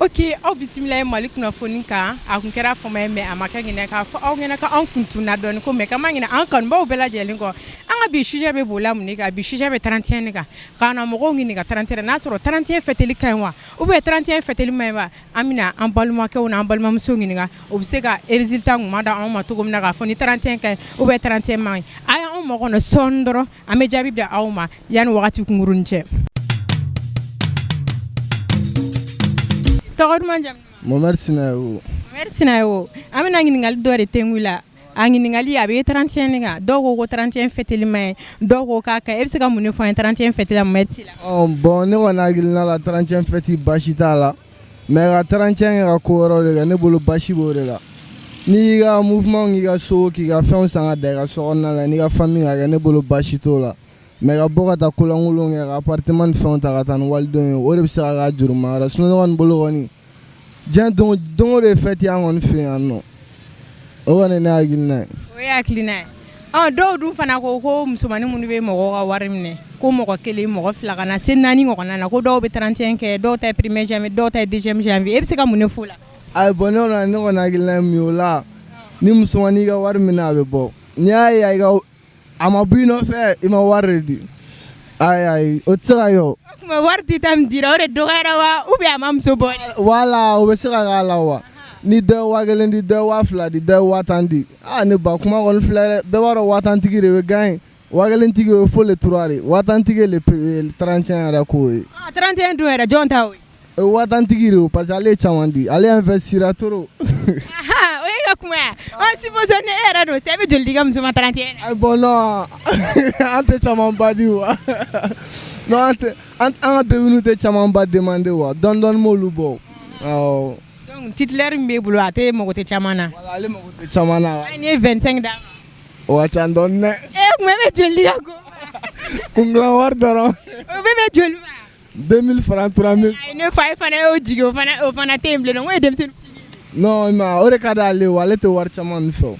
Ok aw bisimila ye Mali kunnafoni kan a kun kɛra fama ye mais a ma kɛ ɲinɛ k'a fɔ aw ɲɛna ko an kun tunna dɔɔni ko mais k'an ma ɲinɛ an kanubaw bɛɛ lajɛlen kɔ an ka bi sujet bɛ bolila mun de kan bi sujet bɛ 31 de kan ka na mɔgɔw ɲininka 31 n'a sɔrɔ 31 fêteli ka ɲi wa ou bien 31 fêteli man ɲi wa an bɛna an balimakɛw n'an balimamusow ɲininka o bɛ se ka résultat ɲuman d'anw ma cogo min na k'a fɔ ni 31 ka ɲi ou bien 31 man ɲi a y'anw makɔnɔ sɔɔni dɔrɔn an bɛ jaabi di aw ma yanni wagati kunkurunnin cɛ. Tɔgɔ duman jamu duman? Mohamed Sinayogo. Mohamed Sinayogo an bɛna ɲininkali dɔ de tɛngu i la a ɲininkali a bɛ 31 de kan dɔw ko ko 31 fêteli man ɲi dɔw ko k'a ka ɲi e bɛ se ka mun de fɔ an ye 31 fêteli la Mohamed Sila? Ɔ bon ne kɔni hakilina la 31 fête baasi t'a la mais ka 31 kɛ ka ko wɛrɛw de kɛ ne bolo baasi b'o de la n'i y'i ka mouvement k'i ka so k'i ka fɛnw san ka da i ka so kɔnɔna la n'i ka famille ka kɛ ne bolo baasi t'o la mais ka bɔ ka taa kolankolon kɛ ka appartement ni fɛnw ta ka taa ni walidenw ye o de bɛ se ka k'a juruma yɔrɔ sinon ne kɔni bolo kɔni diɲɛ don don o don ye fête ye an kɔni fɛ yan nɔ o kɔni ye ne hakilina ye. O ye hakilina ye ɔ dɔw dun fana ko ko musomannin minnu bɛ mɔgɔw ka wari minɛ ko mɔgɔ kelen mɔgɔ fila ka na se naani ɲɔgɔnna na ko dɔw bɛ 31 kɛ dɔw ta ye premier janvier dɔw ta ye deuxième janvier e bɛ se ka mun de f'o la. Ayi bon ne kɔni hakilina ye min ye o la ni musomannin y'i ka wari minɛ a bɛ bɔ n'i y'a ye a ka a ma bɔ i nɔfɛ i ma wari de di ayi ayi o tɛ se ka kɛ o. O tuma wari dita min dira o de dɔgɔyara wa ou bien a ma muso bɔ de. Voilà o bɛ se ka k'a la wa ni dɔ ye 5000 di dɔ ye 2000 di dɔ ye 10 000 di aa ne ba kuma kɔni filɛ dɛ bɛɛ b'a dɔn 10 000 tigi de bɛ gagner 5000 tigi o ye fo le 3 de 10 000 tigi ye le 31 yɛrɛ ko ye. Ah 31 dun yɛrɛ jɔn ta o ye. O ye 10 000 tigi de ye o parce que ale ye caman di ale investira trop. O ye ka kuma ye ɔ supposons ni e yɛrɛ don sisan e bɛ joli di i ka muso ma 31 na. Ayi bon non an tɛ camanba di wa non an tɛ an ka bébé tɛ camanba demander wa dɔɔni dɔɔni m'olu bɔ awɔ. Donc titulaire min b'e bolo a tɛ mago tɛ caman na. Voilà ale mago tɛ caman na. Hali n'i ye 25 d'a ma. O ka ca dɔɔni dɛ. E tuma e bɛ joli di i ka go ma. Kungilan wari dɔrɔn. O bɛ bɛn joli ma. 2000 francs 3000. Ayi ne fa e fana y'o jigin o fana tɛ yen bilen dɛ n ko ye denmisɛnnin. Non mais o de ka d'ale ye ale tɛ wari caman nin fɛ o.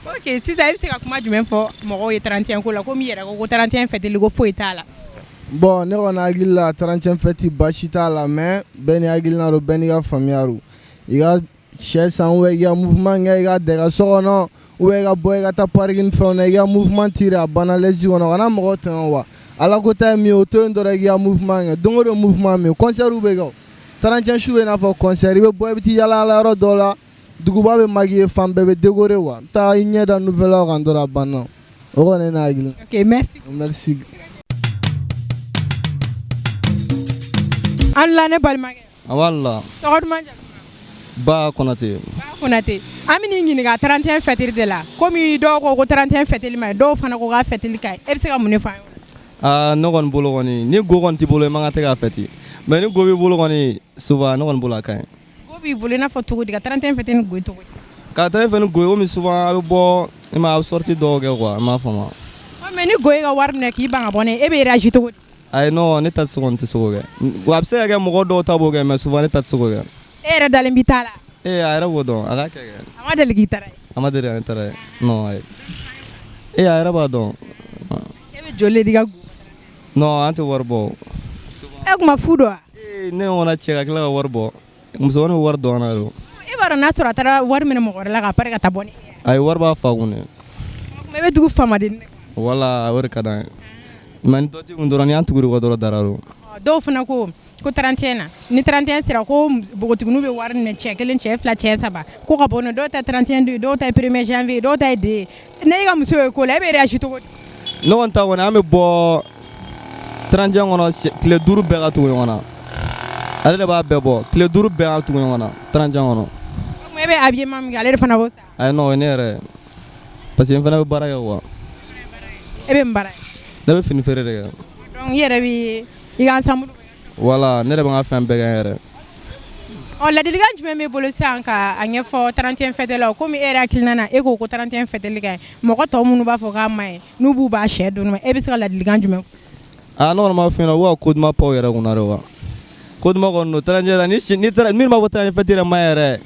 Ok sisan e bɛ se ka kuma jumɛn fɔ mɔgɔw ye 31 ko la komi i yɛrɛ ko ko 31 fêteli ko foyi t'a la. Bon ne kɔni hakili la 31 fête baasi t'a la mais bɛɛ n'i hakilina don bɛɛ n'i ka faamuya don i ka sɛ san ou bien i ka mouvement kɛ i ka da i ka so kɔnɔ ou bien i ka bɔ i ka taa parc ni fɛnw na i ka mouvement tirer a banna l'aise kɔnɔ kana mɔgɔw tɔɲɔ wa Ala ko ta ye min ye o to yen dɔrɔn i k'i ka mouvement kɛ don o don mouvement bɛ yen concert bɛ kɛ o 31 su bɛ i n'a fɔ concert i bɛ bɔ i bɛ t'i yala yala yɔrɔ dɔw la duguba bɛ maquiller fan bɛɛ bɛ décorer wa taa i ɲɛ da nouvel an kan dɔrɔn a banna o kɔni ye ne hakilina Ok merci. Merci. An la ne balimakɛ. A b'a la. Tɔgɔ duman jamu duman? Ba Konate. Ba Konate an bɛ n'i ɲininka 31 fêteli de la komi dɔw ko ko 31 fêteli man ɲi dɔw fana ko k'a fêteli ka ɲi e bɛ se ka mun de fɔ an ye o la? Aa ne kɔni bolo kɔni ni go kɔni t'i bolo i man kan tɛ k'a fêter mais ni go b'i bolo kɔni souvent ne kɔni bolo a ka ɲi. Go b'i bolo i n'a fɔ cogo di ka 31 fêter ni go ye cogo di? Ka 31 fêter ni go ye komi souvent a bɛ bɔ i ma a bɛ sortie dɔw kɛ quoi i m'a faamu. Ɔ mais ni go y'i ka wari minɛ k'i ban ka bɔ n'a ye e bɛ réagir cogo di? Ayi non ne ta tɛ se kɔni tɛ se k'o kɛ wa a bɛ se ka kɛ mɔgɔ dɔw ta b'o kɛ mais souvent ne ta tɛ se k'o kɛ. E yɛrɛ dalen b'i ta la? Ee a yɛrɛ b'o dɔn a k'a kɛ kɛ. A ma deli k'i tara ye? A ma deli ka ne tara ye non ayi. Ee a yɛrɛ b'a dɔn. E bɛ joli de di i ka go ma? Non an tɛ wari bɔ. E kuma fu don wa? Ee ne ɲɔgɔnna cɛ ka tila ka wari bɔ musomanin bɛ wari dɔn an na de o. E b'a dɔn n'a sɔrɔ a taara wari minɛ mɔgɔ wɛrɛ la ka pari ka taa bɔ ni e ye. Ayi wari b'a fa kun de. O tuma e bɛ tugu faamaden de kɔ. Voilà o de ka d'an ye mais ni dɔ t'i kun dɔrɔn ni an tugur'i kɔ dɔrɔn dara don. Dɔw fana ko ko 31 na ni 31 sera ko npogotigininw bɛ wari minɛ cɛ kelen cɛ fila cɛ saba ko ka bɔ dɔw ta 31 don dɔw ta ye premier janvier dɔw ta ye deux ye ne ka muso ye ko la e bɛ réagir cogo di? Ne kɔni ta kɔni an bɛ bɔ 31 kɔnɔ tile 5 bɛɛ ka tugu ɲɔgɔn na ale de b'a bɛɛ bɔ tile 5 bɛɛ ka tugu ɲɔgɔn na 31 kɔnɔ. O tuma e bɛ habillement min kɛ ale de fana b'o san? Ayi non o ye ne yɛrɛ ye parce que n fana bɛ baara kɛ quoi. E bɛ mun baara kɛ? Ne bɛ fini feere de kɛ. Donc i yɛrɛ bɛ i ka ensemble. Voilà ne yɛrɛ bɛ n ka fɛn bɛɛ kɛ n yɛrɛ. Ɔ ladilikan jumɛn b'e bolo sisan ka a ɲɛfɔ 31 fêtelaw komi e yɛrɛ hakilina na e ko ko 31 fêteli ka ɲi mɔgɔ tɔ minnu b'a fɔ k'a man ɲi n'u b'u b'a sɛ dun e bɛ se ka ladilikan jumɛn fɔ? Aa ne kɔni b'a f'u ɲɛna u ka ko duman pan u yɛrɛ kunna de quoi ko duman kɔni don 31 la ni minnu b'a fɔ 31 fête yɛrɛ man ɲi yɛrɛ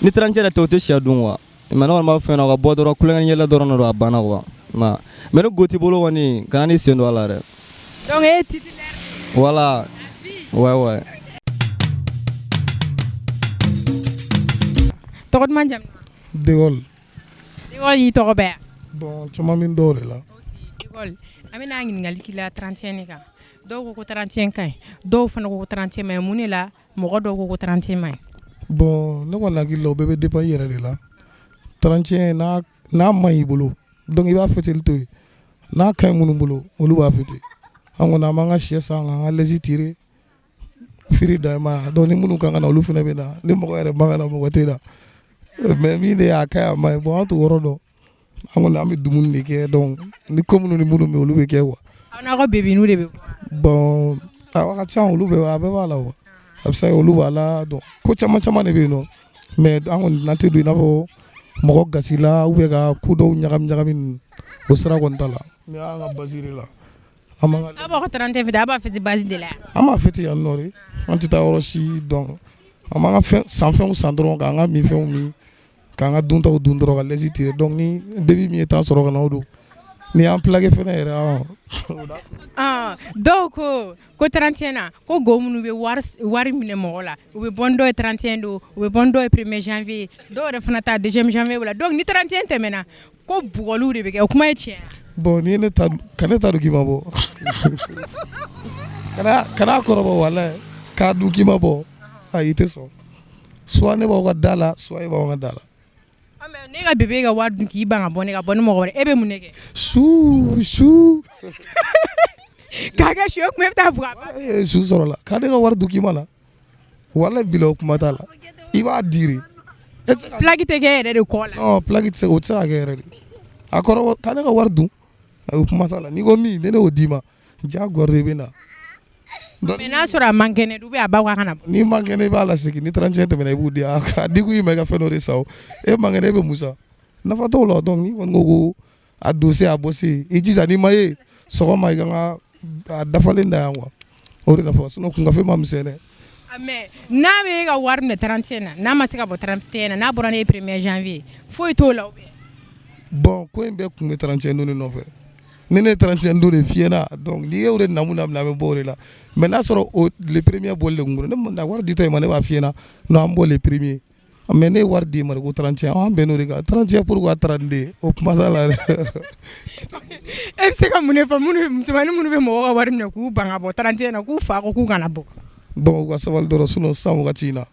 ni 31 yɛrɛ tɛ u tɛ sɛ dun quoi mais ne kɔni b'a f'u ɲɛna u ka bɔ dɔrɔn kulonkɛ ni yɛlɛ dɔrɔn de don a banna quoi mais ni go t'i bolo kɔni kana n'i sen don a la dɛ. Donc e ye titulaire Voilà ouais ouais. Tɔgɔ duman, jamu? De Gaulle. De Gaulle y'i tɔgɔ bɛɛ? Bon, caman bɛ dɔw de la. De Gaulle, an bɛna ɲininkali k'i la 31 de kan. Dɔw ko ko 31 ka ɲi, dɔw fana ko ko 31 ma ɲi. Mun de la mɔgɔ dɔw ko ko 31 ma ɲi? Bon, ne kɔni hakili la, o bɛɛ bɛ dépend i yɛrɛ de la. 31, n'a ma ɲi i bolo, donc i b'a fêter to yen. N'a ka ɲi minnu bolo, olu b'a fêter. An kɔni, an b'an ka sɛ san, k'an ka l'aise tirer firi dan ma. Donc ni minnu kan ka na, olu fana bɛ na. Ni mɔgɔ yɛrɛ man ka na, mɔgɔ tɛ na. Mais min de y'a ka ɲi, a ma ɲi, bon, an t'o yɔrɔ dɔn. An kɔni, an bɛ dumuni de kɛ. Donc ni ko minnu ni minnu bɛ, olu bɛ kɛ quoi. Aw n'aw ka bébéniw de bɛ bɔ? Bon, a ka ca, olu bɛ, a bɛɛ b'a la quoi. A bɛ se ka kɛ olu b'a la. Donc ko caman caman de bɛ yen nɔ. Mais an kɔni, n'an tɛ don i n'a fɔ mɔgɔ gasi la ou bien ka ko dɔw ɲagami ɲagami ninnu, o sira kɔni t'a la. Mais an ka base de la, an b'an ka Aw b'aw ka 31 fêter, aw b'a fêter base de la yan? An b'a fêter yan nɔ de. An tɛ taa yɔrɔ si. Donc an b'an ka fɛn sanfɛnw san dɔrɔn, k'an ka minfɛnw min, k'an ka duntaw dun dɔrɔn, ka l'aise tirer. Donc ni bébé min ye temps sɔrɔ ka na, o don. Ni y'an plaqué fɛnɛ yɛrɛ. Dɔw ko ko 31 na, ko go minnu bɛ wari minɛ mɔgɔ la, u bɛ bɔ ni dɔw ye 31 don, u bɛ bɔ ni dɔw ye 1er janvier, dɔw yɛrɛ fana ta 2 janvier la. Donc ni 31 tɛmɛna, ko bugɔliw de bɛ kɛ. O kuma ye tiɲɛ ye? Bon, n'i ye ne ta, ka ne ta don k'i ma bɔ, kana kɔrɔbɔ, walayi, k'a dun k'i ma bɔ, ayi, i tɛ sɔn. Soit ne b'aw ka da la, soit e b'aw ka da la. Ne ka bébé ka wari dun k'i ban ka bɔ, ne ka bɔ ni mɔgɔ wɛrɛ, e bɛ mun de kɛ? Su su. K'a kɛ su, o tuma e bɛ taa bugɔ a ba? Ee, su sɔrɔla k'a ne ka wari dun k'i ma na, walayi, bila, o kuma t'a la. I b'a di de. E tɛ se ka Plaque tɛ kɛ e yɛrɛ de kɔ la? Non, plaque tɛ se, o tɛ se ka kɛ yɛrɛ de. A kɔrɔ k'a ne ka wari dun, o kuma t'a la. N'i ko min, ne y'o d'i ma, diyagoya i bɛ na. Mais n'a sɔrɔ a man kɛnɛ, ou bien a ba ko a kana bɔ? N'i man kɛnɛ, i b'a lasegin. Ni 31 tɛmɛna, i b'u di. A di kun i ma i ka fɛn dɔ de san o. E man kɛnɛ, e bɛ mun san? Nafa t'o la. Donc n'i kɔni ko ko a dossier, a bɔ se, i jija, n'i ma ye sɔgɔma, i ka n ka a dafalen da yan quoi. O de nafa. Sinon kunkafe ma misɛn dɛ. Mais n'a bɛ e ka wari minɛ 31 na, n'a ma se ka bɔ 31 na, n'a bɔra ne ye 1er janvier, foyi t'o la ou bien? Bon, ko in bɛɛ kun bɛ 31 don de nɔfɛ. Ni ne ye 31 don de f'i ɲɛna, donc n'i y'o de namu daminɛ, an bɛ bɔ o de la. Mais n'a sɔrɔ o le premier bɔli de kun bolo, ne na wari ditɔ i ma, ne b'a f'i ɲɛna non, an bɔ le premier. Mais ne ye wari d'i ma de ko 31, an bɛn n'o de kan. 31, pourquoi 32? O kuma t'a la dɛ. E bɛ se ka mun de fɔ minnu, musomanin minnu bɛ mɔgɔw ka wari minɛ k'u ban ka bɔ 31 na, k'u fa ko k'u kana bɔ? Bon, u ka sabali dɔrɔn. Sinon sisan wagati in na,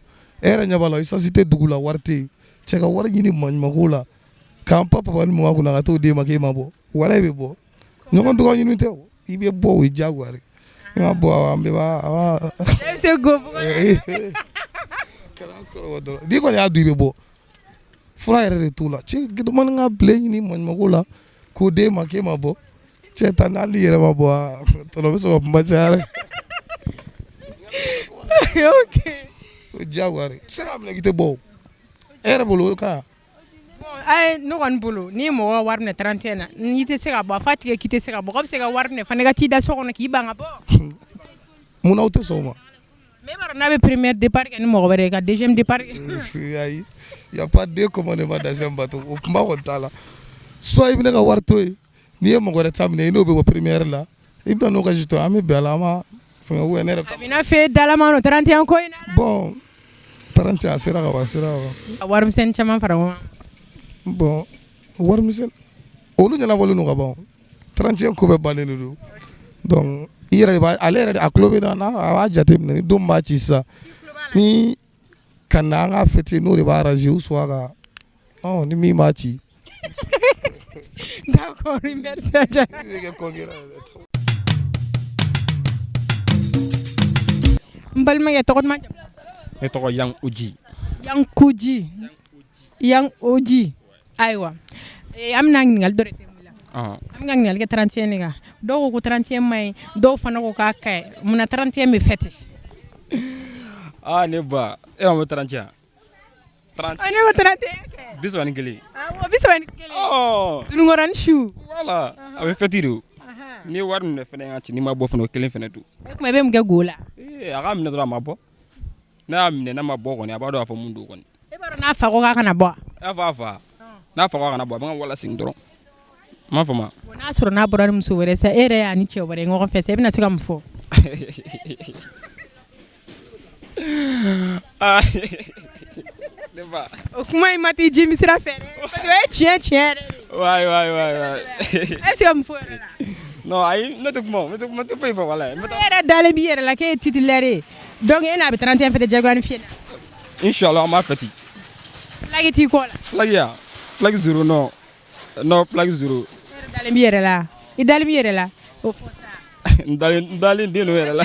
e yɛrɛ ɲɛ b'a la, essence tɛ dugu la, wari tɛ yen. Cɛ ka wari ɲini maɲumanko la, k'an pan papa ni maman kunna ka t'o d'e ma k'e ma bɔ, wala e bɛ bɔ. Ɲɔgɔn dɔgɔ ɲini tɛ o, i bɛ bɔ, o ye diyagoya de. I ma bɔ, an bɛɛ b'a E bɛ se go bugɔ? Kana kɔrɔbɔ dɔrɔn. N'i kɔni y'a dun, i bɛ bɔ. Fura yɛrɛ de t'o la. Cɛ gidomani ka bilen ɲini maɲumanko la k'o d'e ma k'e ma bɔ, cɛ ta, n'ale yɛrɛ ma bɔ, tɔnɔ bɛ sɔn ka kuma caya dɛ. Ok. O ye diyagoya de. I tɛ se k'a minɛ k'i tɛ bɔ o. E yɛrɛ bolo, o ka Bon, ne kɔni bolo, n'i ye mɔgɔ ka wari minɛ 31 na, n'i tɛ se ka bɔ, a f'a tigi ye k'i tɛ se ka bɔ. K'a bɛ se ka wari minɛ fana, i ka t'i da so kɔnɔ k'i ban ka bɔ. Munna aw tɛ sɔn o ma? Mais e b'a dɔn, n'a bɛ premier départ kɛ ni mɔgɔ wɛrɛ ye, ka deuxième départ kɛ. Ayi, y a pas deux commandements dans un bateau. O kuma kɔni t'a la. Soit i bɛ ne ka wari to yen, n'i ye mɔgɔ wɛrɛ ta minɛ, i n'o bɛ bɔ première la, i bɛ na n'o ka jeton, an bɛ bɛn a la, an b'a fɛngɛ, ou bien ne yɛrɛ bɛ taa. A bɛ n'a fɛ dalama don 31 ko in na. Bon, 31, a sera ka ban, a sera ka ban. Ka warimisɛnnin caman fara ɲɔgɔn kan. Bon, warimisɛn, olu ɲɛnabɔlen don ka ban. 31 ko bɛɛ bannen de don. Donc i yɛrɛ de b'a, ale yɛrɛ de, a tulo bɛ na, n'a a b'a jateminɛ, ni don min b'a ci sisan, ni ka na an ka fêter, n'o de b'a arranger, ou soit ka ni min b'a ci. D'accord, merci, a diyara. I bɛ kɛ concurrent ye. N balimakɛ, tɔgɔ duman, jamu? Ne tɔgɔ Yang Oji. Yang Koji. Yang Oji. Ayiwa. An bɛna ɲininkali dɔ de tɛmɛ la. An bɛna ɲininkali kɛ 31 de kan. Dɔw ko ko 31 man ɲi, dɔw fana ko k'a ka ɲi. Munna 31 bɛ fêter? Aa, ne ba, e ma bɔ 31? 30. Ne ko 31. 31. Awɔ, 31. Ɔ. Dununkɔrɔnin su. Voilà, a bɛ fêter de o. N'i ye wari minɛ fɛnɛ ka ci, n'i ma bɔ fɛnɛ, o kelen fɛnɛ don. O tuma i bɛ mun kɛ go la? Ee, a k'a minɛ dɔrɔn, a ma bɔ. N'a y'a minɛ, n'a ma bɔ kɔni, a b'a dɔn k'a fɔ mun don kɔni. E b'a dɔn n'a fa ko k'a kana bɔ? A fa fa. N'a fa ko a kana bɔ, a bɛ ka wala segin dɔrɔn. N m'a faamu. Bon, n'a sɔrɔ n'a bɔra ni muso wɛrɛ sa, e yɛrɛ y'a ni cɛ wɛrɛ ye ɲɔgɔn fɛ sa, e bɛna se ka mun fɔ? Ah, ne Ne ba. O kuma in ma t'i ji misira fɛ dɛ, parce que o ye tiɲɛ tiɲɛ yɛrɛ de. Wayi. E bɛ se ka mun fɔ o yɔrɔ la? Non, ayi, ne tɛ kuma, ne tɛ foyi fɔ, walayi. E yɛrɛ dalen b'i yɛrɛ la k'e ye titulaire ye, donc e n'a bɛ 31 fêter diyagoya ni fiyɛ. Inchallah, an b'a fêter. Plaque t'i kɔ la? Plaque ya, plaque zéro, non. Non, plaque zéro. E yɛrɛ dalen b'i yɛrɛ la, i dalen b'i yɛrɛ la, o fɔ sa. N dalen den don yɛrɛ la.